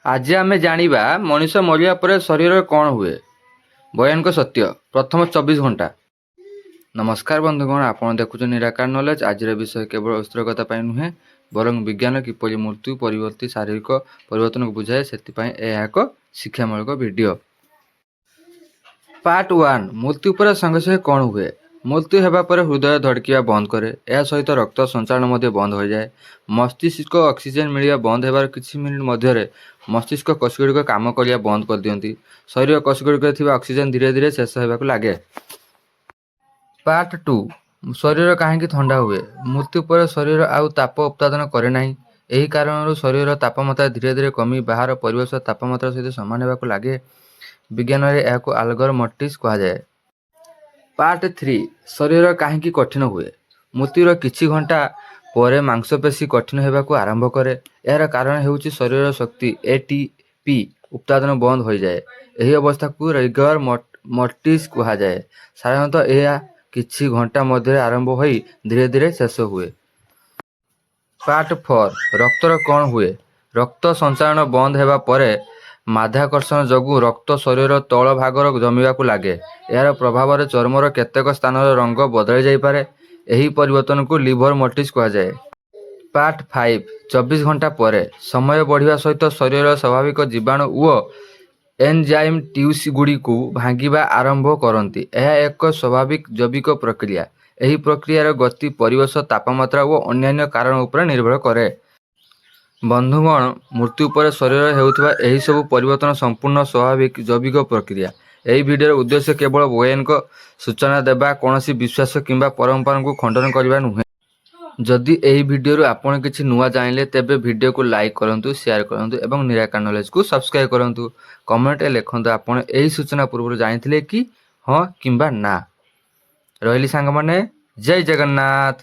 ଆଜି ଆମେ ଜାଣିବା, ମଣିଷ ମରିବା ପରେ ଶରୀରରେ କ'ଣ ହୁଏ। ବୈଜ୍ଞାନିକ ସତ୍ୟ, ପ୍ରଥମ 24 ଘଣ୍ଟା। ନମସ୍କାର ବନ୍ଧୁଗଣ, ଆପଣ ଦେଖୁଛନ୍ତି ନିରାକାର ନଲେଜ। ଆଜିର ବିଷୟ କେବଳ ଐଶ୍ୱରିକତା ପାଇଁ ନୁହେଁ, ବରଂ ବିଜ୍ଞାନ କିପରି ମୃତ୍ୟୁ ପରବର୍ତ୍ତୀ ଶାରୀରିକ ପରିବର୍ତ୍ତନକୁ ବୁଝାଏ, ସେଥିପାଇଁ ଏହା ଏକ ଶିକ୍ଷାମୂଳକ ଭିଡ଼ିଓ। ପାର୍ଟ 1: ମୃତ୍ୟୁ ପରେ ସଙ୍ଗେ ସଙ୍ଗେ କ'ଣ ହୁଏ? ମୃତ୍ୟୁ ହେବା ପରେ ହୃଦୟ ଧଡ଼କିବା ବନ୍ଦ କରେ। ଏହା ସହିତ ରକ୍ତ ସଞ୍ଚାଳନ ମଧ୍ୟ ବନ୍ଦ ହୋଇଯାଏ। ମସ୍ତିଷ୍କ ଅକ୍ସିଜେନ୍ ମିଳିବା ବନ୍ଦ ହେବାର କିଛି ମିନିଟ୍ ମଧ୍ୟରେ ମସ୍ତିଷ୍କ କୋଷଗୁଡ଼ିକ କାମ କରିବା ବନ୍ଦ କରିଦିଅନ୍ତି। ଶରୀର କୋଷଗୁଡ଼ିକରେ ଥିବା ଅକ୍ସିଜେନ୍ ଧୀରେ ଧୀରେ ଶେଷ ହେବାକୁ ଲାଗେ। ପାର୍ଟ 2: ଶରୀର କାହିଁକି ଥଣ୍ଡା ହୁଏ? ମୃତ୍ୟୁ ପରେ ଶରୀର ଆଉ ତାପ ଉତ୍ପାଦନ କରେ ନାହିଁ। ଏହି କାରଣରୁ ଶରୀରର ତାପମାତ୍ରା ଧୀରେ ଧୀରେ କମି ବାହାର ପରିବେଶ ତାପମାତ୍ରା ସହିତ ସମାନ ହେବାକୁ ଲାଗେ। ବିଜ୍ଞାନରେ ଏହାକୁ ଆଲଗର ମର୍ଟିସ୍ କୁହାଯାଏ। ପାର୍ଟ 3: ଶରୀର କାହିଁକି କଠିନ ହୁଏ? ମୃତ୍ୟୁର କିଛି ଘଣ୍ଟା ପରେ ମାଂସପେଶୀ କଠିନ ହେବାକୁ ଆରମ୍ଭ କରେ। ଏହାର କାରଣ ହେଉଛି ଶରୀରର ଶକ୍ତି ଏଟିପି ଉତ୍ପାଦନ ବନ୍ଦ ହୋଇଯାଏ। ଏହି ଅବସ୍ଥାକୁ ରିଗର ମର୍ଟିସ୍ କୁହାଯାଏ। ସାଧାରଣତଃ ଏହା କିଛି ଘଣ୍ଟା ମଧ୍ୟରେ ଆରମ୍ଭ ହୋଇ ଧୀରେ ଧୀରେ ଶେଷ ହୁଏ। ପାର୍ଟ 4: ରକ୍ତର କ'ଣ ହୁଏ? ରକ୍ତ ସଞ୍ଚାଳନ ବନ୍ଦ ହେବା ପରେ ମାଧ୍ୟାକର୍ଷଣ ଯୋଗୁଁ ରକ୍ତ ଶରୀରର ତଳ ଭାଗରେ ଜମିବାକୁ ଲାଗେ। ଏହାର ପ୍ରଭାବରେ ଚର୍ମର କେତେକ ସ୍ଥାନର ରଙ୍ଗ ବଦଳି ଯାଇପାରେ। ଏହି ପରିବର୍ତ୍ତନକୁ ଲିଭର ମର୍ଟିସ୍ କୁହାଯାଏ। ପାର୍ଟ 5: 24 ଘଣ୍ଟା ପରେ। ସମୟ ବଢ଼ିବା ସହିତ ଶରୀରର ସ୍ୱାଭାବିକ ଜୀବାଣୁ ଓ ଏନଜାଇମ୍ ଟିସ୍ୟୁଗୁଡ଼ିକୁ ଭାଙ୍ଗିବା ଆରମ୍ଭ କରନ୍ତି। ଏହା ଏକ ସ୍ୱାଭାବିକ ଜୈବିକ ପ୍ରକ୍ରିୟା। ଏହି ପ୍ରକ୍ରିୟାର ଗତି ପରିବେଶ, ତାପମାତ୍ରା ଓ ଅନ୍ୟାନ୍ୟ କାରଣ ଉପରେ ନିର୍ଭର କରେ। ବନ୍ଧୁଗଣ, ମୃତ୍ୟୁ ପରେ ଶରୀରରେ ହେଉଥିବା ଏହିସବୁ ପରିବର୍ତ୍ତନ ସମ୍ପୂର୍ଣ୍ଣ ସ୍ୱାଭାବିକ ଜୈବିକ ପ୍ରକ୍ରିୟା। ଏହି ଭିଡ଼ିଓର ଉଦ୍ଦେଶ୍ୟ କେବଳ ବୈଜ୍ଞାନିକ ସୂଚନା ଦେବା, କୌଣସି ବିଶ୍ୱାସ କିମ୍ବା ପରମ୍ପରାକୁ ଖଣ୍ଡନ କରିବା ନୁହେଁ। ଯଦି ଏହି ଭିଡ଼ିଓରୁ ଆପଣ କିଛି ନୂଆ ଜାଣିଲେ, ତେବେ ଭିଡ଼ିଓକୁ ଲାଇକ୍ କରନ୍ତୁ, ସେୟାର କରନ୍ତୁ ଏବଂ ନିରାକାର ନଲେଜକୁ ସବସ୍କ୍ରାଇବ୍ କରନ୍ତୁ। କମେଣ୍ଟରେ ଲେଖନ୍ତୁ, ଆପଣ ଏହି ସୂଚନା ପୂର୍ବରୁ ଜାଣିଥିଲେ କି? ହଁ କିମ୍ବା ନା। ରହିଲି ସାଙ୍ଗମାନେ, ଜୟ ଜଗନ୍ନାଥ।